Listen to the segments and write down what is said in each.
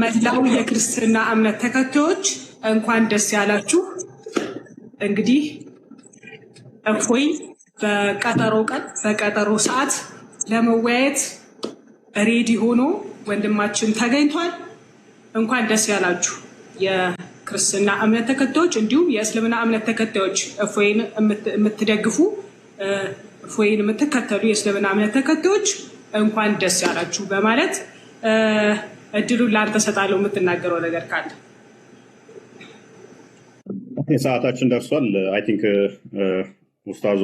መላው የክርስትና እምነት ተከታዮች እንኳን ደስ ያላችሁ። እንግዲህ እፎይ በቀጠሮ ቀን በቀጠሮ ሰዓት ለመወያየት ready ሆኖ ወንድማችን ተገኝቷል። እንኳን ደስ ያላችሁ የክርስትና እምነት ተከታዮች፣ እንዲሁም የእስልምና እምነት ተከታዮች፣ እፎይን የምትደግፉ፣ እፎይን የምትከተሉ የእስልምና እምነት ተከታዮች እንኳን ደስ ያላችሁ በማለት እድሉን ለአንተ እሰጣለሁ፣ የምትናገረው ነገር ካለ። ሰዓታችን ደርሷል። I think ኡስታዙ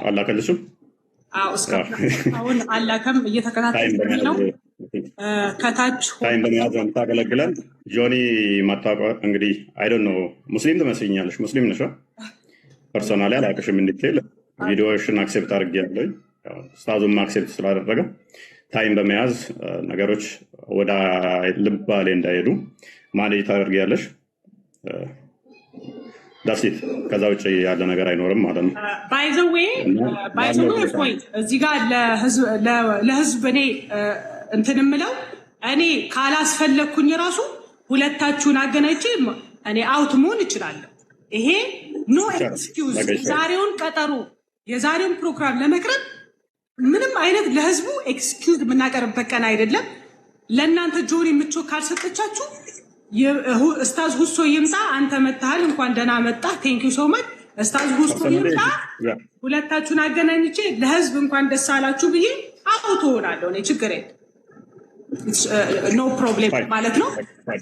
አላከልሽም? አዎ፣ እስካሁን አላከም፣ እየተከታተል ነው። ከታች Time በመያዝ ነው የምታገለግለን። ጆኒ ማታውቀው እንግዲህ I don't know፣ ሙስሊም ትመስይኛለሽ። ሙስሊም ነሽ? Personally አላውቅሽም። In detail ቪዲዮሽን accept አድርጌያለሁኝ። ኡስታዙም accept ስላደረገ time በመያዝ ነገሮች ወደ ልባሌ እንዳይሄዱ manage ታደርጊያለሽ። That's it። ከዛ ውጭ ያለ ነገር አይኖርም ማለት ነው። By the way by the way እፎይ፣ እዚህ ጋር ለህዝብ እኔ እንትን የምለው እኔ ካላስፈለግኩኝ ራሱ ሁለታችሁን አገናኝቼ እኔ out መሆን እችላለሁ። ይሄ no excuse። የዛሬውን ቀጠሮ፣ የዛሬውን ፕሮግራም ለመቅረብ ምንም አይነት ለህዝቡ excuse የምናቀርብበት ቀን አይደለም። ለእናንተ ጆኒ ምቾት ካልሰጠቻችሁ ኡስታዝ ሁሶ ይምጣ። አንተ መጥተሃል፣ እንኳን ደህና መጣህ። Thank you so much። ኡስታዝ ሁሶ ይምጣ። ሁለታችሁን አገናኝቼ ለህዝብ እንኳን ደስ አላችሁ ብዬ out እሆናለሁ። እኔ ችግር የለም፣ no problem ማለት ነው።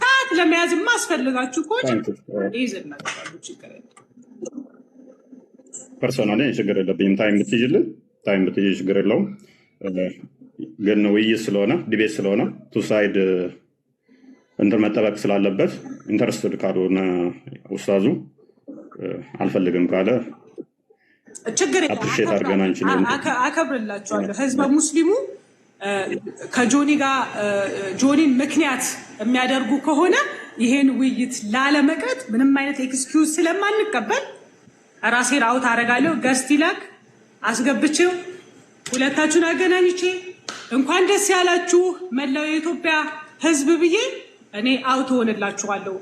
ሰዓት ለመያዝ የማስፈልጋችሁ ከሆነ ይይዝላችኋለሁ። ችግር የለም። Personally ችግር የለብኝም። Time ብትይዥልን፣ time ብትይዥ ችግር የለውም። ግን ውይይት ስለሆነ፣ debate ስለሆነ two side እንትን መጠበቅ ስላለበት interested ካልሆነ ኡስታዙ አልፈልግም ካለ ችግር የለም። Appreciate አድርገን አንቺን አከብርላችኋለሁ። ህዝበ ሙስሊሙ ከጆኒ ጋር ጆኒን ምክንያት የሚያደርጉ ከሆነ ይሄን ውይይት ላለመቅረት ምንም አይነት excuse ስለማንቀበል ራሴን out አደርጋለሁ። Guest ይላክ፣ አስገብቼው ሁለታችሁን አገናኝቼ እንኳን ደስ ያላችሁ መላው የኢትዮጵያ ህዝብ ብዬ እኔ out እሆንላችኋለሁ።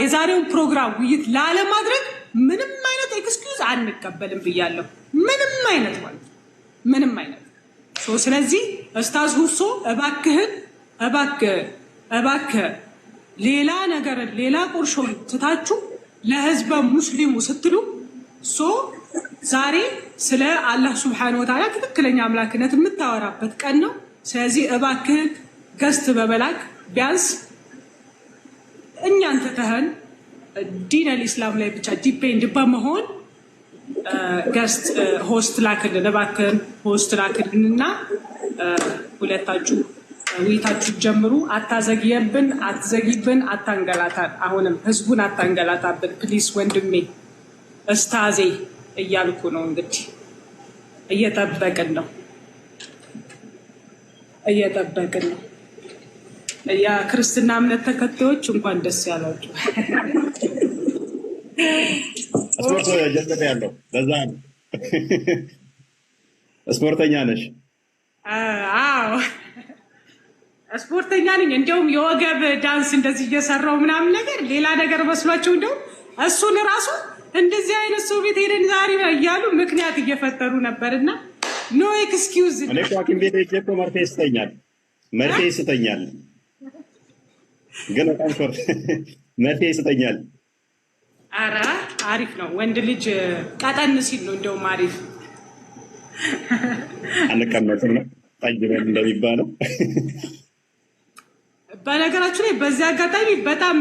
የዛሬውን ፕሮግራም ውይይት ላለማድረግ ምንም አይነት excuse አንቀበልም ብያለሁ። ምንም አይነት ማለት ምንም አይነት። ስለዚህ ኡስታዝ ሁሶ፣ እባክህን፣ እባክህ፣ እባክህ ሌላ ነገርን፣ ሌላ ቁርሾን ትታችሁ ለህዝበ ሙስሊሙ ስትሉ so ዛሬ ስለ አላህ ሱብሓነሁ ወተዓላ ትክክለኛ አምላክነት የምታወራበት ቀን ነው። ስለዚህ እባክህን guest በመላክ ቢያንስ እኛን ትተህን ዲነል ኢስላም ላይ ብቻ depend በመሆን guest host ላክልን፣ እባክህን host ላክልን እና ሁለታችሁ ውይይታችሁ ጀምሩ። አታዘግየብን፣ አትዘግይብን፣ አታንገላታን። አሁንም ህዝቡን አታንገላታብን please ወንድሜ ኡስታዜ እያልኩ ነው። እንግዲህ እየጠበቅን ነው፣ እየጠበቅን ነው። የክርስትና እምነት ተከታዮች እንኳን ደስ ያላችሁ። ስፖርት ጀምሬ ያለው ለዛ ነው። ስፖርተኛ ነሽ? አዎ፣ ስፖርተኛ ነኝ። እንዲያውም የወገብ ዳንስ እንደዚህ እየሰራው ምናምን ነገር ሌላ ነገር መስሏቸው እንዲያውም እሱን ራሱ እንደዚህ አይነት ሰው ቤት ሄደን ዛሬ እያሉ ምክንያት እየፈጠሩ ነበር እና no excuse። እኔ እኮ ሐኪም ቤት ሄጄ እኮ መርፌ ይስጠኛል፣ መርፌ ይስጠኛል፣ ግን በጣም short መርፌ ይስጠኛል። አረ አሪፍ ነው። ወንድ ልጅ ቀጠን ሲል ነው እንደውም አሪፍ። አንቀመጥም ነው ጠጅ በል እንደሚባለው። በነገራችሁ ላይ በዚህ አጋጣሚ በጣም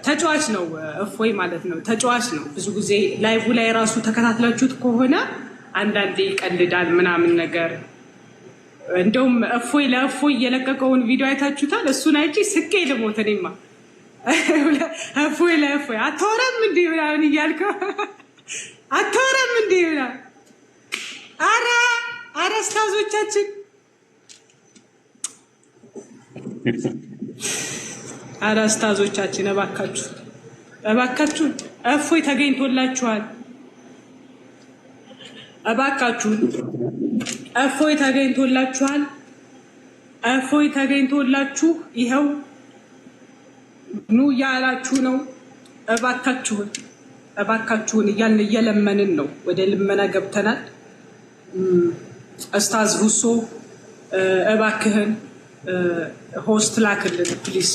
ተጫዋች ነው እፎይ ማለት ነው። ተጫዋች ነው። ብዙ ጊዜ live ላይ ራሱ ተከታትላችሁት ከሆነ አንዳንዴ ይቀልዳል ምናምን ነገር። እንደውም እፎይ ለእፎይ የለቀቀውን ቪዲዮ አይታችሁታል። እሱን አይቼ ስቄ ልሞት። እኔማ እፎይ ለእፎይ አታወራም እንዴ ምናምን እያልከው፣ አታወራም እንዴ ምናምን። አረ አረ ኡስታዞቻችን፣ አረ ኡስታዞቻችን፣ እባካችሁ፣ እባካችሁ እፎይ ተገኝቶላችኋል። እባካችሁ እፎይ ተገኝቶላችኋል። እፎይ ተገኝቶላችሁ ይኸው ኑ እያላችሁ ነው። እባካችሁን እባካችሁን እያልን እየለመንን ነው። ወደ ልመና ገብተናል። ኡስታዝ ሁሶ እባክህን host ላክልን please።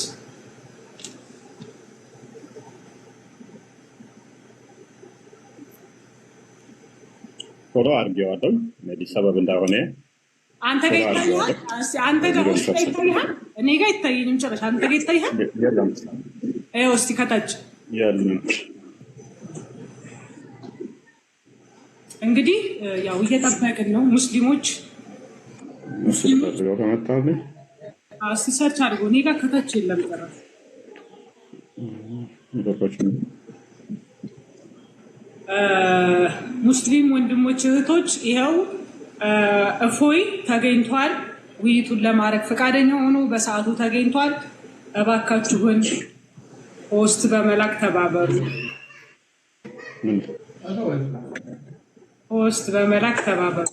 Follow አድርጌዋለሁ። maybe ሰበብ እንዳሆነ አንተ ጋር ይታይሃል? አንተ ጋር host ላይ ይታይሃል? እኔ ጋር አይታየኝም ጭራሽ። አንተ ጋር ይታይሃል? የለም። ይኸው እስቲ ከታች። የለም። እንግዲህ ያው እየጠበቅን ነው ሙስሊሞች። እሱ ፈልገው ከመጣልኝ። እስቲ search አድርገው። እኔ ጋር ከታች የለም ጭራሽ። ኔትወርኮች። ሙስሊም ወንድሞች እህቶች፣ ይኸው እፎይ ተገኝቷል። ውይይቱን ለማድረግ ፈቃደኛ ሆኖ በሰዓቱ ተገኝቷል። እባካችሁን host በመላክ ተባበሩ። ምን? Host በመላክ ተባበሩ።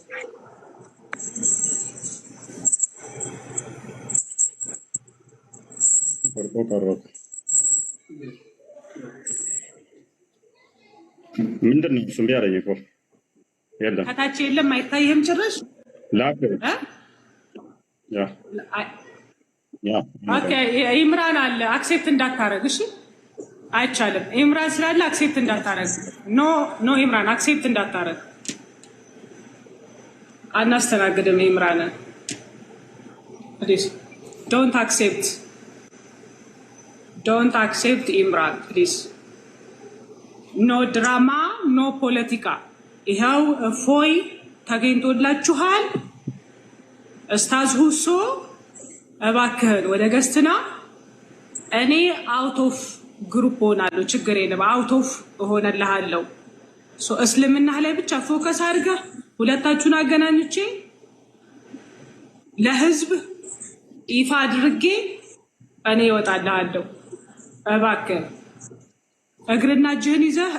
ቆርጦ ቀረቱ ምንድን ነው? እሱ እምቢ አለኝ እኮ፣ የለም። ከታች የለም፣ አይታይህም ጭራሽ? ላክ። እ? Yeah, yeah. Okay፣ ኢምራን አለ። Accept እንዳታረግ እሺ። አይቻልም። ኢምራን ስላለ accept እንዳታረግ። No, no፣ ኢምራን accept እንዳታረግ። አናስተናግድም ኢምራንን። Please don't accept, don't accept ኢምራን please። No drama, no ፖለቲካ። ይኸው እፎይ ተገኝቶላችኋል። ኡስታዝ ሁሶ እባክህን ወደ guest ና። እኔ out of group እሆናለሁ፣ ችግር የለም። Out of እሆነልሃለሁ። So እስልምና ላይ ብቻ focus አድርገህ ሁለታችሁን አገናኝቼ ለህዝብ ይፋ አድርጌ እኔ እወጣልሃለሁ። እባክህ እግርና እጅህን ይዘህ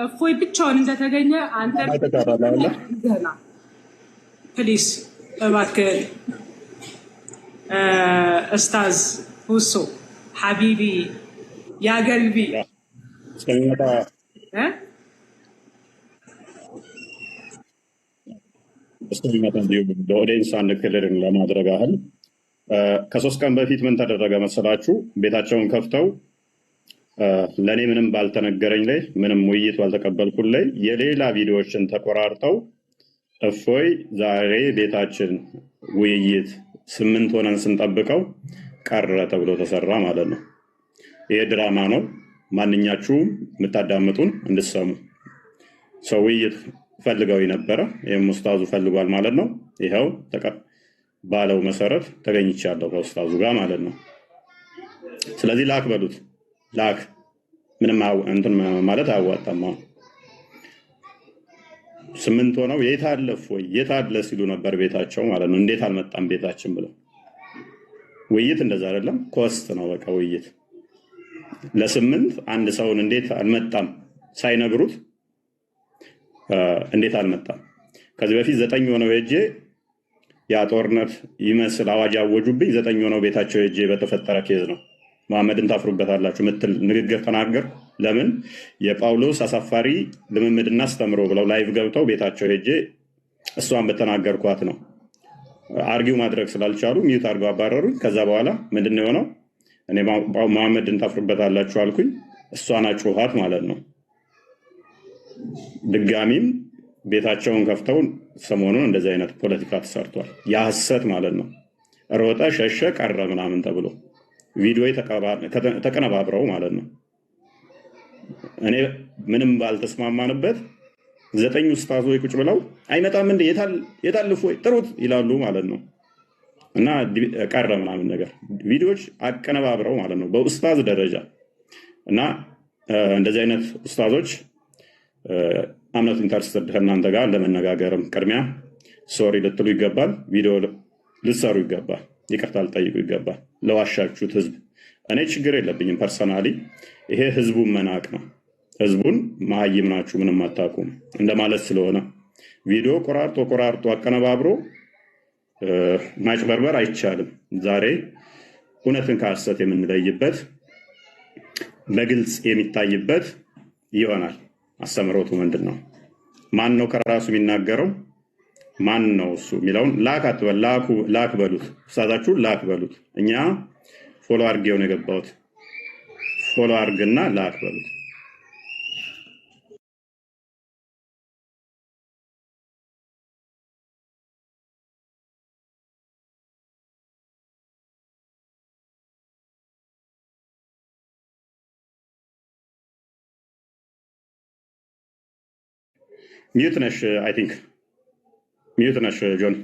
እፎይ ብቻውን እንደተገኘ አንተ ገና please እባክህን ኡስታዝ ሁሶ حبيبي يا قلبي። እስከሚመጣ እ? እስከሚመጣ እንዲሁ ለ audience አንድ clear ለማድረግ ያህል ከ3 ቀን በፊት ምን ተደረገ መሰላችሁ? ቤታቸውን ከፍተው ለእኔ ምንም ባልተነገረኝ ላይ፣ ምንም ውይይት ባልተቀበልኩት ላይ የሌላ ቪዲዮዎችን ተቆራርጠው እፎይ ዛሬ ቤታችን ውይይት 8 ሆነን ስንጠብቀው ቀረ ተብሎ ተሰራ ማለት ነው። ይሄ ድራማ ነው። ማንኛችሁም የምታዳምጡን እንድትሰሙ፣ ሰው ውይይት ፈልገው ነበረ። ይህም ኡስታዙ ፈልጓል ማለት ነው። ይኸው ባለው መሰረት ተገኝቻለሁ ከኡስታዙ ጋር ማለት ነው። ስለዚህ ላክ በሉት፣ ላክ። ምንም እንትን ማለት አያዋጣም። አሁን 8 ሆነው የት አለ እፎይ የት አለ ሲሉ ነበር ቤታቸው ማለት ነው። እንዴት አልመጣም ቤታችን ብለው። ውይይት እንደዛ አይደለም፣ cost ነው በቃ ውይይት። ለ8 አንድ ሰውን እንዴት አልመጣም ሳይነግሩት እንዴት አልመጣም? ከዚህ በፊት 9 ሆነው ሄጄ ያ ጦርነት ይመስል አዋጅ አወጁብኝ። 9 ሆነው ቤታቸው ሄጄ በተፈጠረ case ነው መሐመድን ታፍሩበታላችሁ ምትል ንግግር ተናገር። ለምን የጳውሎስ አሳፋሪ ልምምድና አስተምሮ ብለው live ገብተው ቤታቸው ሄጄ እሷን በተናገርኳት ነው። Argue ማድረግ ስላልቻሉ mute አድርገው አባረሩኝ። ከዛ በኋላ ምንድን ነው የሆነው? እኔ መሐመድን ታፍሩበታላችሁ አልኩኝ። እሷን አጩኋት ማለት ነው። ድጋሚም ቤታቸውን ከፍተው ሰሞኑን እንደዚህ አይነት ፖለቲካ ተሰርቷል። የሐሰት ማለት ነው። ሮጠ፣ ሸሸ፣ ቀረ ምናምን ተብሎ ቪዲዮ ተቀነባብረው ማለት ነው። እኔ ምንም ባልተስማማንበት 9 ኡስታዞች ቁጭ ብለው አይመጣም እንደ የታል እፎይ ጥሩት ይላሉ ማለት ነው። እና ቀረ ምናምን ነገር ቪዲዮዎች አቀነባብረው ማለት ነው በኡስታዝ ደረጃ። እና እንደዚህ አይነት ኡስታዞች I'm not interested ከእናንተ ጋር ለመነጋገርም። ቅድሚያ sorry ልትሉ ይገባል። ቪዲዮ ልትሰሩ ይገባል። ይቅርታ ልጠይቁ ይገባል ለዋሻችሁት ህዝብ። እኔ ችግር የለብኝም personally። ይሄ ህዝቡን መናቅ ነው። ህዝቡን መሀይም ናችሁ ምንም አታውቁም እንደማለት ስለሆነ ቪዲዮ ቆራርጦ ቆራርጦ አቀነባብሮ ማጭበርበር አይቻልም። ዛሬ እውነትን ከሐሰት የምንለይበት በግልጽ የሚታይበት ይሆናል። አስተምህሮቱ ምንድን ነው? ማን ነው ከራሱ የሚናገረው? ማን ነው እሱ የሚለውን ላክ አትበል፣ ላክ በሉት። ኡስታዛችሁን ላክ በሉት። እኛ follow አድርጌው ነው የገባሁት። follow አድርግና ላክ በሉት። mute ነሽ፣ I think mute ነሽ ጆን።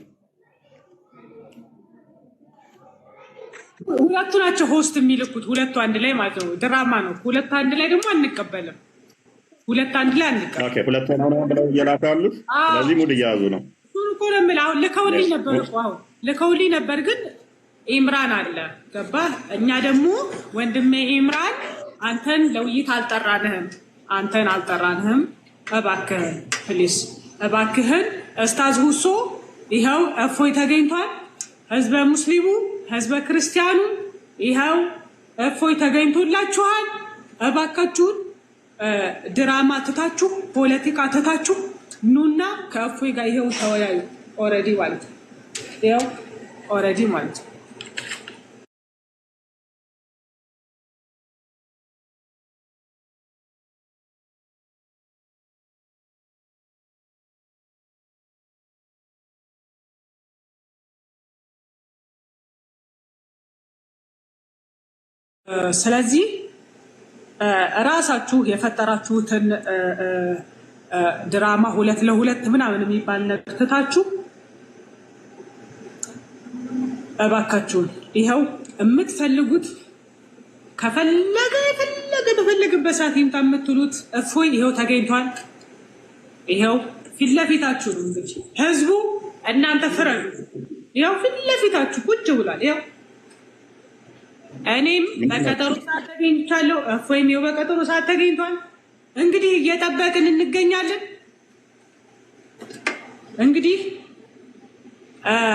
ሁለቱ ናቸው host የሚልኩት፣ ሁለቱ አንድ ላይ ማለት ነው። ድራማ ነው። ሁለቱ አንድ ላይ ደግሞ አንቀበልም። ሁለት አንድ ላይ አንቀበልም። okay፣ ሁለት ሆነው ነው ብለው እየላኩ ያሉት። ስለዚህ mood እየያዙ ነው። እሱን እኮ ነው የምልህ። አሁን ልከውልኝ ነበር እኮ አሁን ልከውልኝ ነበር፣ ግን ኢምራን አለ ገባህ። እኛ ደግሞ ወንድሜ ኢምራን አንተን ለውይይት አልጠራንህም፣ አንተን አልጠራንህም። እባክህን please፣ እባክህን ኡስታዝ ሁሶ ይኸው እፎይ ተገኝቷል። ህዝበ ሙስሊሙ ህዝበ ክርስቲያኑ ይኸው እፎይ ተገኝቶላችኋል። እባካችሁን ድራማ ትታችሁ ፖለቲካ ትታችሁ ኑና ከእፎይ ጋር ይኸው ተወያዩ። already ማለት ነው። ይኸው already ማለት ነው። ስለዚህ እራሳችሁ የፈጠራችሁትን ድራማ ሁለት ለሁለት ምናምን የሚባል ነገር ትታችሁ እባካችሁን ይኸው የምትፈልጉት ከፈለገ የፈለገ በፈለገበት ሰዓት ይምጣ የምትሉት እፎይ ይኸው ተገኝቷል። ይኸው ፊት ለፊታችሁ ነው። እንግዲህ ህዝቡ እናንተ ፍረዱ። ይኸው ፊት ለፊታችሁ ቁጭ ብሏል። ይኸው እኔም በቀጠሮ ሰዓት ተገኝቻለሁ። እፎይም ይኸው በቀጠሮ ሰዓት ተገኝቷል። እንግዲህ እየጠበቅን እንገኛለን። እንግዲህ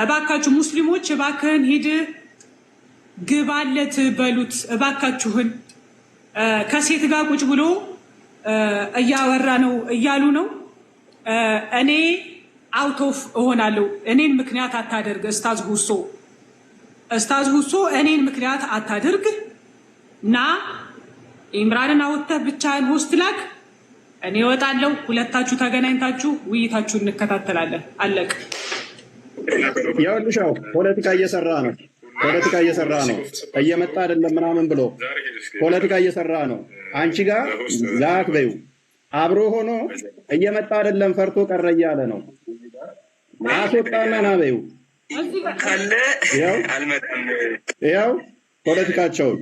እባካችሁ ሙስሊሞች እባክህን ሂድ ግባለት በሉት እባካችሁን። ከሴት ጋር ቁጭ ብሎ እያወራ ነው እያሉ ነው። እኔ out of እሆናለሁ። እኔን ምክንያት አታደርግ ኡስታዝ ሁሶ፣ ኡስታዝ ሁሶ እኔን ምክንያት አታድርግ። ና ኢምራንን አውጥተህ ብቻህን host ላክ፣ እኔ እወጣለሁ። ሁለታችሁ ተገናኝታችሁ ውይይታችሁ እንከታተላለን። አለቅ። ይኸውልሽ ያው ፖለቲካ እየሰራ ነው። ፖለቲካ እየሰራ ነው። እየመጣ አይደለም ምናምን ብሎ ፖለቲካ እየሰራ ነው። አንቺ ጋር ላክ በይው። አብሮ ሆኖ እየመጣ አይደለም ፈርቶ ቀረ እያለ ነው። አስወጣና ና በይው። ካለ ይኸው አልመጣም። ይኸው ፖለቲካቸውን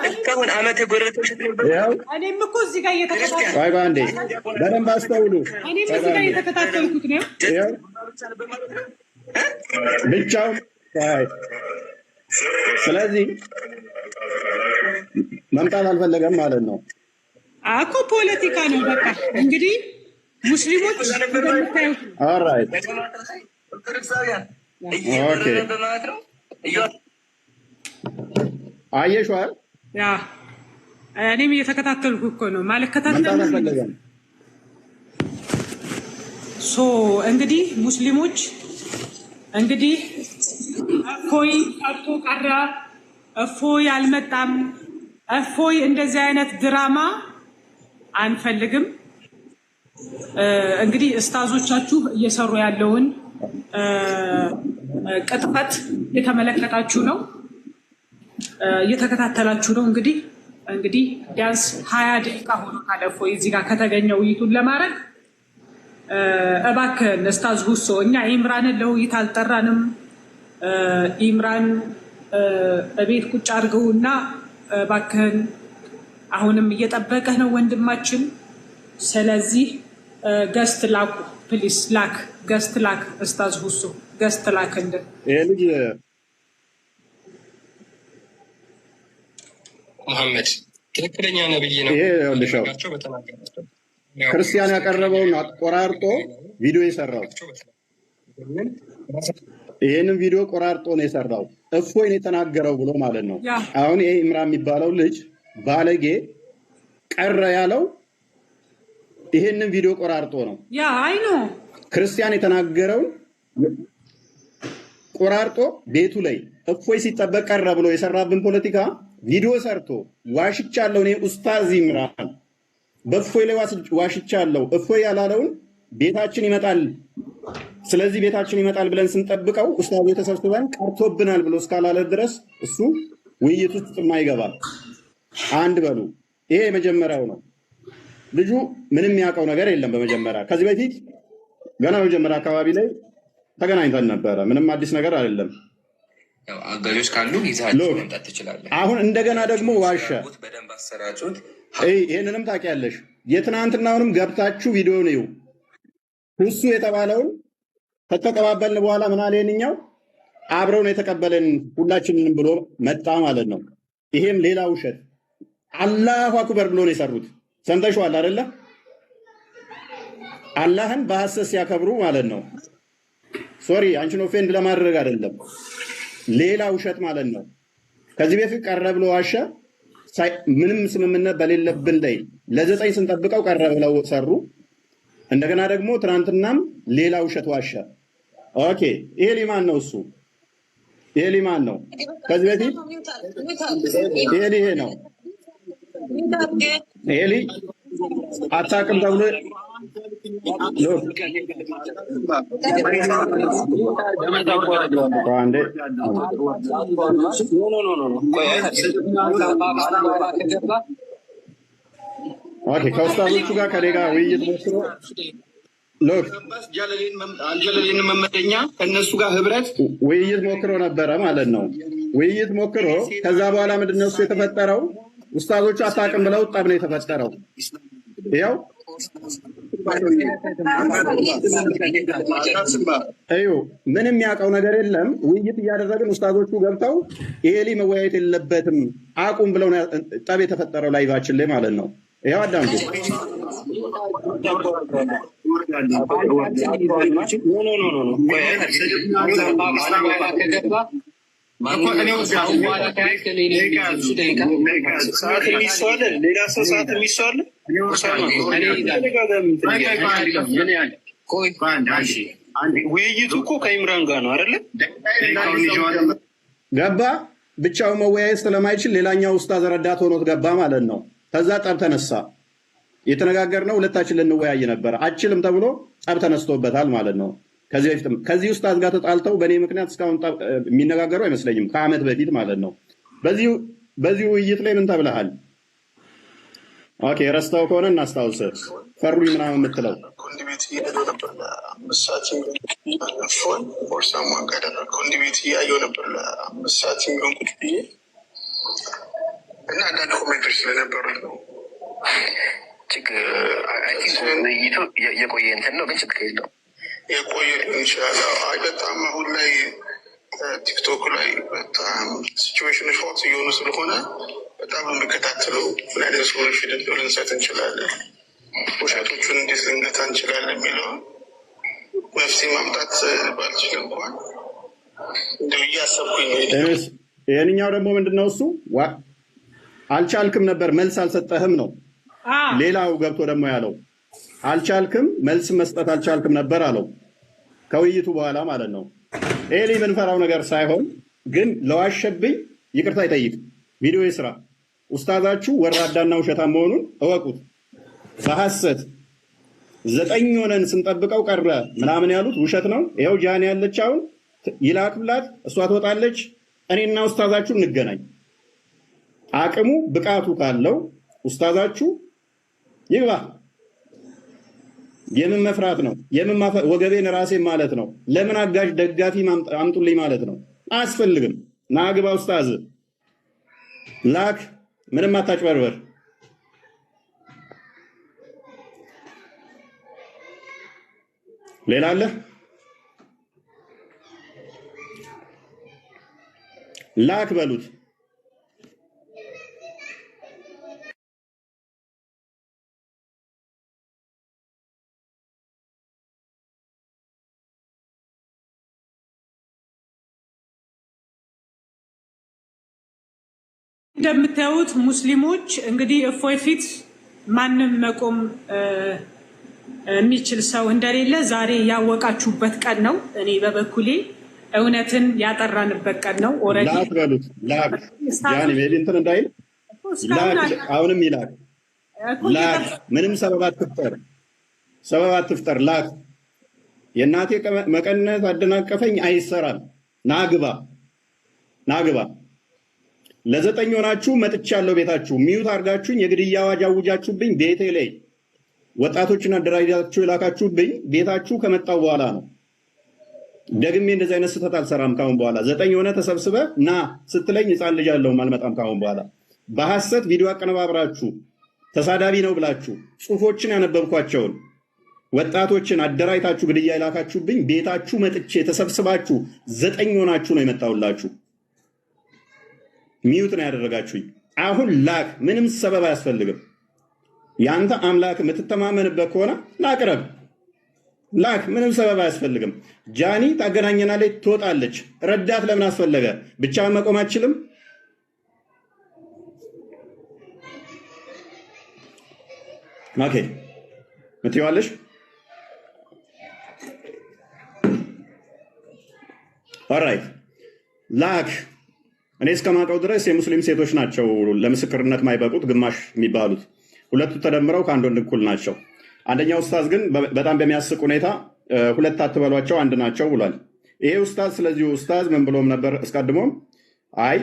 እስካሁን አመት የጎረተ ውሸት ነበር። ይኸው። እኔም እኮ እዚህ ጋር እየተከታተልኩ ቆይ በአንዴ በደንብ አስተውሉ። እኔም እዚህ ጋር እየተከታተልኩት ነው። ይኸው ብቻውን ቆይ። ስለዚህ መምጣት አልፈለገም ማለት ነው። እኮ ፖለቲካ ነው። በቃ እንግዲህ ሙስሊሞች እንደምታዩት ነው። alright ኦርቶዶክሳውያን እየበረረ በማለት ነው። አየሽዋል። ያ እኔም እየተከታተልኩ እኮ ነው ማለት መምጣት ከታተል አልፈለገም። so እንግዲህ ሙስሊሞች እንግዲህ እፎይ ቀርቶ ቀረ፣ እፎይ አልመጣም፣ እፎይ እንደዚህ አይነት ድራማ አንፈልግም። እንግዲህ እስታዞቻችሁ እየሰሩ ያለውን ቅጥፈት እየተመለከታችሁ ነው፣ እየተከታተላችሁ ነው። እንግዲህ ቢያንስ 20 ደቂቃ ሆኖታል እፎይ እዚህ ጋር ከተገኘ ውይይቱን ለማድረግ። እባክህን ኡስታዝ ሁሶ እኛ ኢምራንን ለውይይት አልጠራንም። ኢምራን እቤት ቁጭ አድርገውና እባክህን አሁንም እየጠበቀህ ነው ወንድማችን። ስለዚህ guest ላኩ please፣ ላክ guest ላክ፣ ኡስታዝ ሁሶ guest ላክ። እንደ ይሄ ልጅ ሙሐመድ ትክክለኛ ነብይ ነው። ይሄ ይኸውልሽ ያው ባደረጋቸው በተናገራቸው ክርስቲያን ያቀረበውን አቆራርጦ ቪዲዮ የሰራው ይህንን ቪዲዮ ቆራርጦ ነው የሰራው። እፎይ ነው የተናገረው ብሎ ማለት ነው። ያ አሁን ይሄ ኢምራን የሚባለው ልጅ ባለጌ ቀረ ያለው ይሄንን ቪዲዮ ቆራርጦ ነው። Yeah, I know. ክርስቲያን የተናገረውን ቆራርጦ ቤቱ ላይ እፎይ ሲጠበቅ ቀረ ብሎ የሰራብን ፖለቲካ ቪዲዮ ሰርቶ ዋሽቻለሁ፣ እኔ ኡስታዝ ኢምራን በእፎይ ላይ ዋሽቻለሁ፣ እፎይ ያላለውን ቤታችን ይመጣል፣ ስለዚህ ቤታችን ይመጣል ብለን ስንጠብቀው ኡስታዙ ተሰብስበን ቀርቶብናል ብሎ እስካላለ ድረስ እሱ ውይይት ውስጥ የማይገባ አንድ በሉ። ይሄ የመጀመሪያው ነው። ልጁ ምንም የሚያውቀው ነገር የለም። በመጀመሪያ ከዚህ በፊት ገና መጀመሪያ አካባቢ ላይ ተገናኝተን ነበረ። ምንም አዲስ ነገር አይደለም። ያው አጋዦች ካሉ ይዘሃቸው Look መምጣት ትችላለህ። አሁን እንደገና ደግሞ ዋሸ። ያሉት በደንብ አሰራጩት። ይህንንም ታውቂያለሽ። የትናንትናውንም ገብታችሁ ቪዲዮን እዩ። እሱ የተባለውን ከተቀባበልን በኋላ ምን አለ ይሄንኛው አብረው ነው የተቀበለን ሁላችንንም ብሎ መጣ ማለት ነው። ይሄም ሌላ ውሸት። አላሁ አክበር ብሎ ነው የሰሩት። ሰምተሽዋል አይደለ? አላህን በሐሰት ሲያከብሩ ማለት ነው። Sorry አንቺን offend ለማድረግ አይደለም፣ ሌላ ውሸት ማለት ነው። ከዚህ በፊት ቀረ ብሎ ዋሸ። ምንም ስምምነት በሌለብን ላይ ለ9 ስንጠብቀው ቀረ ብለው ሰሩ። እንደገና ደግሞ ትናንትናም ሌላ ውሸት ዋሸ። Okay ይሄ ሊማን ነው እሱ ይሄ ሊማን ነው። ከዚህ በፊት ይሄ ይሄ ነው ይሄ አታውቅም ተብሎ look አንዴ okay ከኡስታዞቹ ጋር ከኔ ጋር ውይይት ሞክሮ look አልጀለሌን መመደኛ ከእነሱ ጋር ህብረት ውይይት ሞክሮ ነበረ ማለት ነው። ውይይት ሞክሮ ከዛ በኋላ ምንድን ነው እሱ የተፈጠረው? ኡስታዞቹ አታውቅም ብለው ጠብ ነው የተፈጠረው። ይኸው እዩ ምንም ያውቀው ነገር የለም። ውይይት እያደረግን ኡስታዞቹ ገብተው ይሄ ልጅ መወያየት የለበትም አቁም ብለው ነው ጠብ የተፈጠረው live ኣችን ላይ ማለት ነው። ይኸው አዳምጡ። ሰዓት የሚሰዋለ ሌላ ሰው ሰዓት የሚሰዋለ ውይይቱ እኮ ከኢምራን ጋር ነው አይደለ? ገባ ብቻው መወያየት ስለማይችል ሌላኛው ኡስታዝ ረዳት ሆኖት ገባ ማለት ነው። ከዛ ጠብ ተነሳ። የተነጋገርነው ሁለታችን ልንወያይ ነበር፣ አችልም ተብሎ ጠብ ተነስቶበታል ማለት ነው። ከዚህ በፊትም ከዚህ ኡስታዝ ጋር ተጣልተው በእኔ ምክንያት እስካሁን የሚነጋገሩ አይመስለኝም፣ ከአመት በፊት ማለት ነው። በዚህ ውይይት ላይ ምን ተብለሃል? Okay ረስተው ከሆነ እናስታውስ። ፈሩኝ ምናምን የምትለው ወንድ ቤት እያየሁ ነበር ለ5 ሰዓት የሚሆን phone or someone ጋር ወንድ ቤት እያየሁ ነበር ለ5 ሰዓት የሚሆን ቁጭ ብዬ እና አንዳንድ comment ኦች ስለነበሩት ነው። ችግር I think ውይይቱ የቆየ እንትን ነው፣ ግን ችግር የለውም። የቆየ ሊሆን ይችላል። አይ በጣም አሁን ላይ ቲክቶክ ላይ በጣም situation ኦች hot እየሆኑ ስለሆነ በጣም ነው የምከታተለው። ምን አይነት solution ልንሰጥ እንችላለን፣ ውሸቶቹን እንዴት ልንገታ እንችላለን የሚለውን መፍትሄ ማምጣት ባልችል እንኳን እንደው እያሰብኩኝ ነው። እኔስ ይሄንኛው ደግሞ ምንድነው እሱ አልቻልክም ነበር መልስ አልሰጠህም ነው። ሌላው ገብቶ ደግሞ ያለው አልቻልክም መልስ መስጠት አልቻልክም ነበር አለው፣ ከውይይቱ በኋላ ማለት ነው። ኤሊ የምንፈራው ነገር ሳይሆን ግን ለዋሸብኝ ይቅርታ ይጠይቅ፣ ቪዲዮ ይስራ። ኡስታዛችሁ ወራዳና ውሸታም መሆኑን እወቁት። በሐሰት 9 ሆነን ስንጠብቀው ቀረ ምናምን ያሉት ውሸት ነው። ይኸው ጃን ያለች አሁን ይላክላት፣ እሷ ትወጣለች። እኔና ኡስታዛችሁ እንገናኝ። አቅሙ ብቃቱ ካለው ኡስታዛችሁ ይግባ። የምን መፍራት ነው? የምን ወገቤን ራሴ ማለት ነው። ለምን አጋዥ ደጋፊ አምጡልኝ ማለት ነው? አያስፈልግም። ና ግባ ኡስታዝ ላክ። ምንም አታጭበርበር። ሌላ አለ? ላክ በሉት። እንደምታዩት ሙስሊሞች እንግዲህ እፎይ ፊት ማንም መቆም የሚችል ሰው እንደሌለ ዛሬ ያወቃችሁበት ቀን ነው። እኔ በበኩሌ እውነትን ያጠራንበት ቀን ነው። Already ላክ በሉት፣ ላክ ጃኒ maybe እንትን እንዳይል ላክ፣ አሁንም ይላክ፣ ላክ። ምንም ሰበብ አትፍጠር፣ ሰበብ አትፍጠር፣ ላክ። የእናቴ መቀነት አደናቀፈኝ አይሰራም። ናግባ፣ ናግባ። ለ9 ሆናችሁ መጥቻለሁ ቤታችሁ mute አድርጋችሁኝ የግድያ አዋጅ አውጃችሁብኝ ቤቴ ላይ ወጣቶችን አደራጅታችሁ የላካችሁብኝ ቤታችሁ ከመጣው በኋላ ነው። ደግሜ እንደዚህ አይነት ስህተት አልሰራም ካሁን በኋላ። 9 ሆነ ተሰብስበ ና ስትለኝ ህፃን ልጅ አለሁም አልመጣም ካሁን በኋላ። በሐሰት ቪዲዮ አቀነባብራችሁ ተሳዳቢ ነው ብላችሁ ጽሁፎችን ያነበብኳቸውን ወጣቶችን አደራጅታችሁ ግድያ የላካችሁብኝ ቤታችሁ መጥቼ ተሰብስባችሁ 9 ሆናችሁ ነው የመጣሁላችሁ። mute ነው ያደረጋችሁኝ። አሁን ላክ፣ ምንም ሰበብ አያስፈልግም። ያንተ አምላክ የምትተማመንበት ከሆነ ላቅረብ፣ ላክ፣ ምንም ሰበብ አያስፈልግም። ጃኒ ታገናኘናለች፣ ትወጣለች። ረዳት ለምን አስፈለገ? ብቻህን መቆም አትችልም? Okay ምትይዋለሽ። Alright ላክ። እኔ እስከማውቀው ድረስ የሙስሊም ሴቶች ናቸው ለምስክርነት ማይበቁት ግማሽ የሚባሉት፣ ሁለቱ ተደምረው ከአንድ ወንድ እኩል ናቸው። አንደኛው ኡስታዝ ግን በጣም በሚያስቅ ሁኔታ ሁለት አትበሏቸው አንድ ናቸው ብሏል። ይሄ ኡስታዝ ስለዚህ ኡስታዝ ምን ብሎም ነበር አስቀድሞም? አይ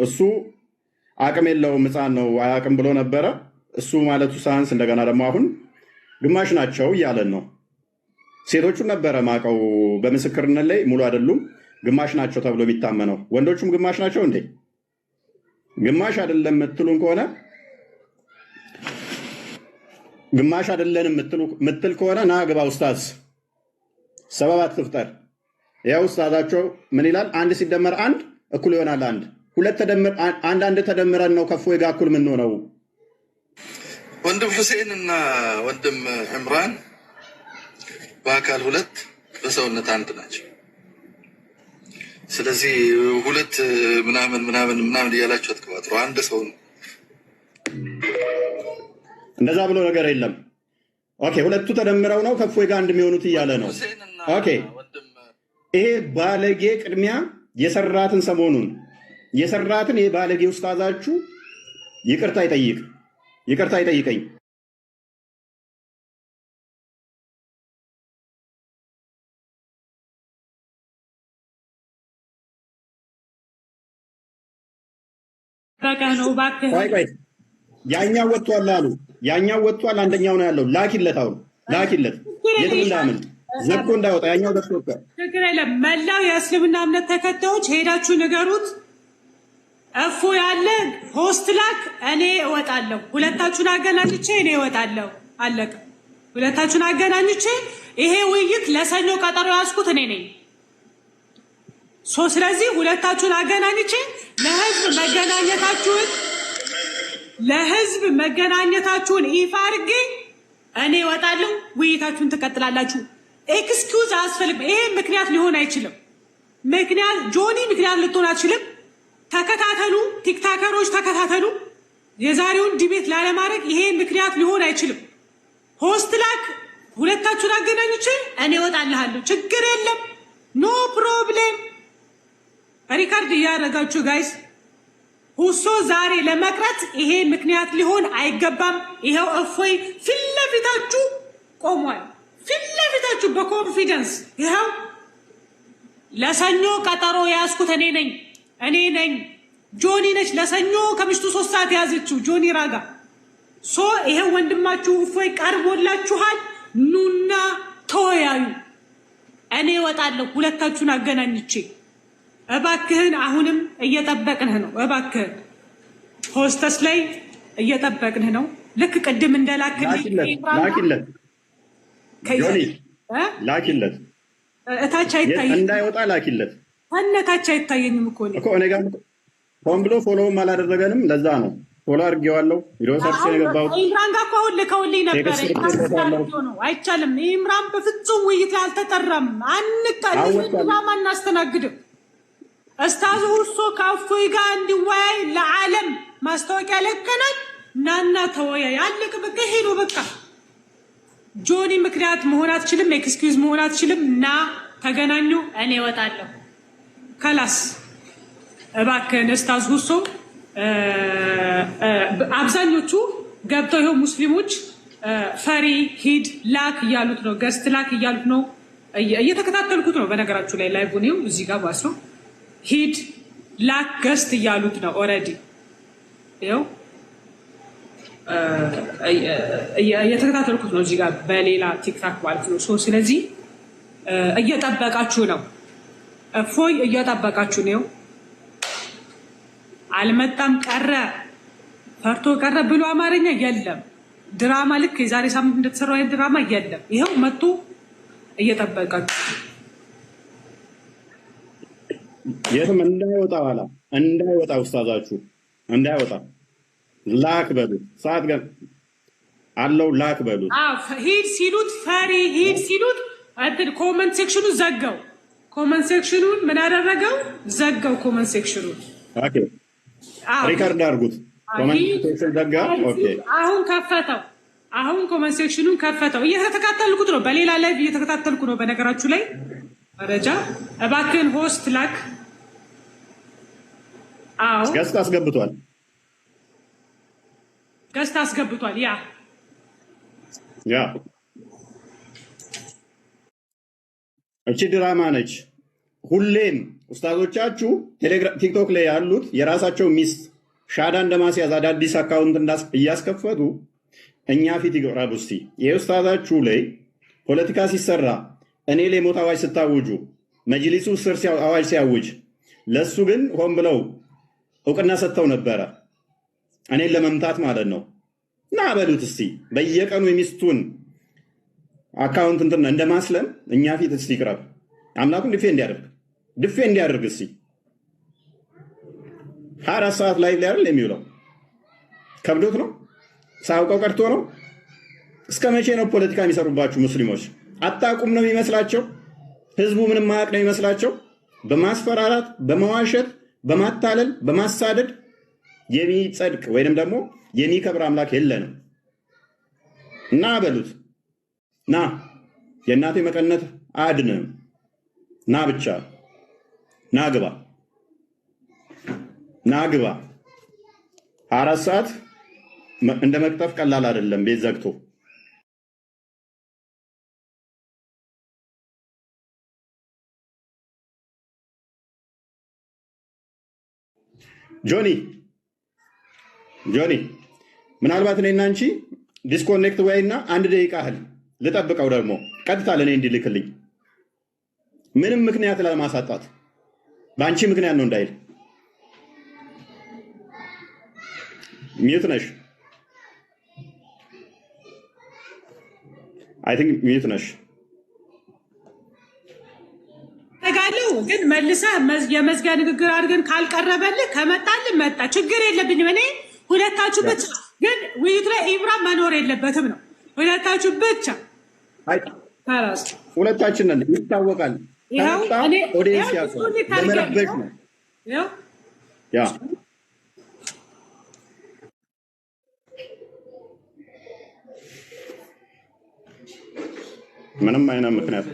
እሱ አቅም የለውም ሕፃን ነው አያውቅም ብሎ ነበረ። እሱ ማለቱ ሳያንስ እንደገና ደግሞ አሁን ግማሽ ናቸው እያለን ነው። ሴቶቹን ነበረ ማቀው በምስክርነት ላይ ሙሉ አይደሉም ግማሽ ናቸው ተብሎ የሚታመነው። ወንዶቹም ግማሽ ናቸው እንዴ? ግማሽ አይደለም የምትሉን ከሆነ ግማሽ አይደለንም የምትል ከሆነ ና ግባ ኡስታዝ፣ ሰበብ አትፍጠር። ያው ኡስታዛቸው ምን ይላል? 1 ሲደመር 1 እኩል ይሆናል 1። ሁለት ተደምር አንድ አንድ ተደምረን ነው ከእፎይ ጋር እኩል የምንሆነው። ወንድም ሁሴን እና ወንድም ዕምራን በአካል 2 በሰውነት 1 ናቸው። ስለዚህ 2 ምናምን ምናምን ምናምን እያላችሁ አትቀባጥሩ። አንድ ሰው ነው። እንደዛ ብሎ ነገር የለም። Okay ሁለቱ ተደምረው ነው ከእፎይ ጋር አንድ የሚሆኑት እያለ ነው። Okay ይሄ ባለጌ ቅድሚያ የሰራትን ሰሞኑን የሰራትን ይሄ ባለጌ ኡስታዛችሁ ይቅርታ ይጠይቅ፣ ይቅርታ ይጠይቀኝ። በቃ ነው እባክህ። ቆይ ቆይ ያኛው ወጥቷል አሉ። ያኛው ወጥቷል፣ አንደኛው ነው ያለው። ላኪለት፣ አሁን ላኪለት፣ የትም እንዳያመልጥ ዘግቶ እንዳይወጣ። ያኛው ዘግቶ ወጥቷል። ችግር የለም። መላው የእስልምና እምነት ተከታዮች ሄዳችሁ ንገሩት። እፎ ያለ host ላክ፣ እኔ እወጣለሁ። ሁለታችሁን አገናኝቼ እኔ እወጣለሁ። አለቀ። ሁለታችሁን አገናኝቼ ይሄ ውይይት ለሰኞ ቀጠሮ ያዝኩት እኔ ነኝ። So ስለዚህ ሁለታችሁን አገናኝቼ ለህዝብ መገናኘታችሁን ይፋ አድርጌ እኔ እወጣለሁ። ውይይታችሁን ትቀጥላላችሁ። Excuse አያስፈልግም። ይሄ ምክንያት ሊሆን አይችልም። ምክንያት ጆኒ ምክንያት ልትሆን አትችልም። ተከታተሉ፣ ቲክታከሮች ተከታተሉ። የዛሬውን debate ላለማድረግ ይሄ ምክንያት ሊሆን አይችልም። Host ላክ፣ ሁለታችሁን አገናኝቼ እኔ እወጣልሃለሁ። ችግር የለም፣ no problem። Record እያደረጋችሁ guys። ሁሶ ዛሬ ለመቅረት ይሄ ምክንያት ሊሆን አይገባም። ይሄው እፎይ ፊት ለፊታችሁ ቆሟል። ፊት ለፊታችሁ በ confidence ይኸው ለሰኞ ቀጠሮ የያዝኩት እኔ ነኝ፣ እኔ ነኝ። ጆኒ ነች ለሰኞ ከምሽቱ 3 ሰዓት የያዘችው ጆኒ ራጋ። So ይሄው ወንድማችሁ እፎይ ቀርቦላችኋል። ኑና ተወያዩ። እኔ እወጣለሁ ሁለታችሁን አገናኝቼ። እባክህን አሁንም እየጠበቅንህ ነው። እባክህን ሆስተስ ላይ እየጠበቅንህ ነው። ልክ ቅድም እንደላክልኝ ላኪለት፣ ጆኒ ላኪለት፣ እታች አይታየኝም እንዳይወጣ ላኪለት። እታች አይታየኝም እኮ እኔ እኮ እኔ ጋር ሆን ብሎ follow ም አላደረገንም። ለዛ ነው follow አድርጌዋለሁ። ቪዲዮ ሰርቼ ነው የገባሁት። ኢምራን ጋር እኮ አሁን ልከውልኝ ነበረ። ነው አይቻልም። ኢምራን በፍጹም ውይይት ላይ አልተጠራም። አንቃ ድራማ አናስተናግድም። ኡስታዝ ሁሶ ከእፎይ ጋር እንዲወያይ ለዓለም ማስታወቂያ ለቀናል። ናና ተወያይ። አለቀ በቃ። ይሄ ነው በቃ። ጆኒ ምክንያት መሆን አትችልም፣ excuse መሆን አትችልም። ና ተገናኙ፣ እኔ እወጣለሁ። خلاص እባክህን ኡስታዝ ሁሶ አብዛኞቹ ገብተው ይኸው ሙስሊሞች ፈሪ ሂድ ላክ እያሉት ነው፣ guest ላክ እያሉት ነው። እየተከታተልኩት ነው። በነገራችሁ ላይ live ኡን ይኸው እዚህ ጋር ባስሮ ሂድ ላክ guest እያሉት ነው። Already ይኸው እየተከታተልኩት ነው እዚህ ጋር በሌላ ቲክታክ ማለት ነው። So ስለዚህ እየጠበቃችሁ ነው። እፎይ እየጠበቃችሁ ነው። አልመጣም ቀረ ፈርቶ ቀረ ብሎ አማርኛ የለም። ድራማ ልክ የዛሬ ሳምንት እንደተሰራው አይነት ድራማ የለም። ይኸው መጥቶ እየጠበቃችሁ የትም እንዳይወጣ ኋላ እንዳይወጣ ኡስታዛችሁ እንዳይወጣ ላክ በሉት። ሰዓት ገ አለው ላክ በሉት። ሂድ ሲሉት ፈሪ ሂድ ሲሉት እንትን comment section ኡ ዘጋው። Comment section ኡን ምን አደረገው? ዘጋው comment section ኡን። Okay record አድርጉት። Comment section ዘጋ። Okay አሁን ከፈተው። አሁን comment section ኡን ከፈተው። እየተከታተልኩት ነው። በሌላ live እየተከታተልኩ ነው። በነገራችሁ ላይ መረጃ እባክህን host ላክ። አዎ Guest አስገብቷል። Guest አስገብቷል። ያ ያ እቺ ድራማ ነች። ሁሌም ኡስታዞቻችሁ ቲክቶክ ላይ ያሉት የራሳቸው ሚስት ሻዳ እንደማስያዝ አዳዲስ account እያስከፈቱ እኛ ፊት ይቅረቡ እስቲ። የኡስታዛችሁ ላይ ፖለቲካ ሲሰራ እኔ ላይ ሞት አዋጅ ስታውጁ፣ መጅሊሱ ስር አዋጅ ሲያውጅ፣ ለሱ ግን ሆን ብለው እውቅና ሰጥተው ነበረ እኔን ለመምታት ማለት ነው። ና በሉት እስቲ በየቀኑ የሚስቱን account እንትን እንደማስለም እኛ ፊት እስቲ ይቅረብ። አምላኩን ድፌ እንዲያደርግ ድፌ እንዲያደርግ እስቲ 24 ሰዓት ላይ አይደል የሚውለው? ከብዶት ነው? ሳያውቀው ቀርቶ ነው? እስከ መቼ ነው ፖለቲካ የሚሰሩባችሁ ሙስሊሞች? አታውቁም ነው የሚመስላቸው? ህዝቡ ምንም ማያውቅ ነው የሚመስላቸው? በማስፈራራት በመዋሸት በማታለል በማሳደድ የሚጸድቅ ወይንም ደግሞ የሚከብር አምላክ የለንም። እና በሉት ና የእናቴ መቀነት አያድንህም። ና ብቻ ና ግባ ና ግባ። 4 ሰዓት እንደ መቅጠፍ ቀላል አይደለም። ቤት ዘግቶ ጆኒ ጆኒ ምናልባት እኔና አንቺ disconnect ወይና አንድ ደቂቃ ያህል ልጠብቀው ደግሞ ቀጥታ ለእኔ እንዲልክልኝ ምንም ምክንያት ለማሳጣት በአንቺ ምክንያት ነው እንዳይል። Mute ነሽ። I think mute ነሽ። ተጋለው ግን መልሰህ የመዝጊያ ንግግር አድርገን ካልቀረበልህ ከመጣልህ መጣ፣ ችግር የለብኝም እኔ። ሁለታችሁ ብቻ ግን ውይይቱ ላይ ኢብራ መኖር የለበትም ነው። ሁለታችሁ ብቻ خلاص። ሁለታችን ነን፣ ይታወቃል። ይኸው ከመጣ እኔ Audience ይኸው ያውቀዋል። Disconnect ለመረበሽ አድርጌያለሁ። ነው። ይኸው ያ ምንም አይነት ምክንያት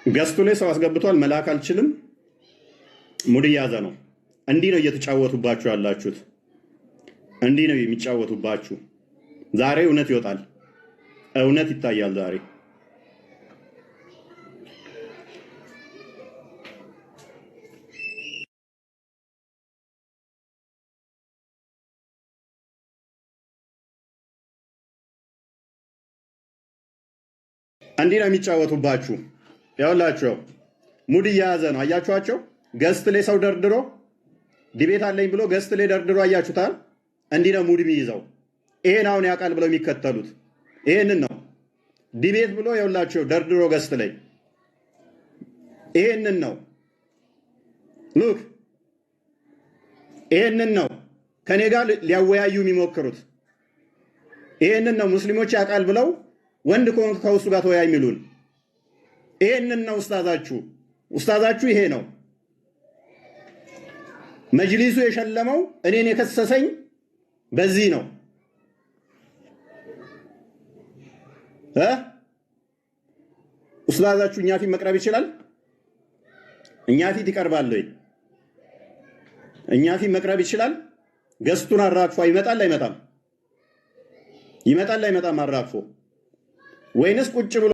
ገስቱ ላይ ሰው አስገብቷል። መላክ አልችልም። ሙድ እያዘ ነው። እንዲህ ነው እየተጫወቱባችሁ ያላችሁት። እንዲህ ነው የሚጫወቱባችሁ። ዛሬ እውነት ይወጣል፣ እውነት ይታያል ዛሬ። እንዲህ ነው የሚጫወቱባችሁ። ያውላችሁ ሙድ እየያዘ ነው። አያችኋቸው? Guest ላይ ሰው ደርድሮ debate አለኝ ብሎ guest ላይ ደርድሮ አያችሁታል። እንዲህ ነው ሙድ የሚይዘው። ይሄን አሁን ያውቃል ብለው የሚከተሉት ይሄንን ነው። Debate ብሎ የውላቸው ደርድሮ guest ላይ ይሄንን ነው። Look፣ ይሄንን ነው ከኔ ጋር ሊያወያዩ የሚሞክሩት። ይሄንን ነው ሙስሊሞች ያውቃል ብለው ወንድ ከሆንክ ከውሱ ጋር ተወያይ የሚሉን። ይሄንን ነው ኡስታዛችሁ። ኡስታዛችሁ ይሄ ነው። መጅሊሱ የሸለመው እኔን የከሰሰኝ በዚህ ነው እ ኡስታዛችሁ እኛ ፊት መቅረብ ይችላል? እኛ ፊት ይቀርባል ወይ? እኛ ፊት መቅረብ ይችላል? Guest ኡን አራግፎ ይመጣል አይመጣም? ይመጣል አይመጣም? አራግፎ ወይንስ ቁጭ ብሎ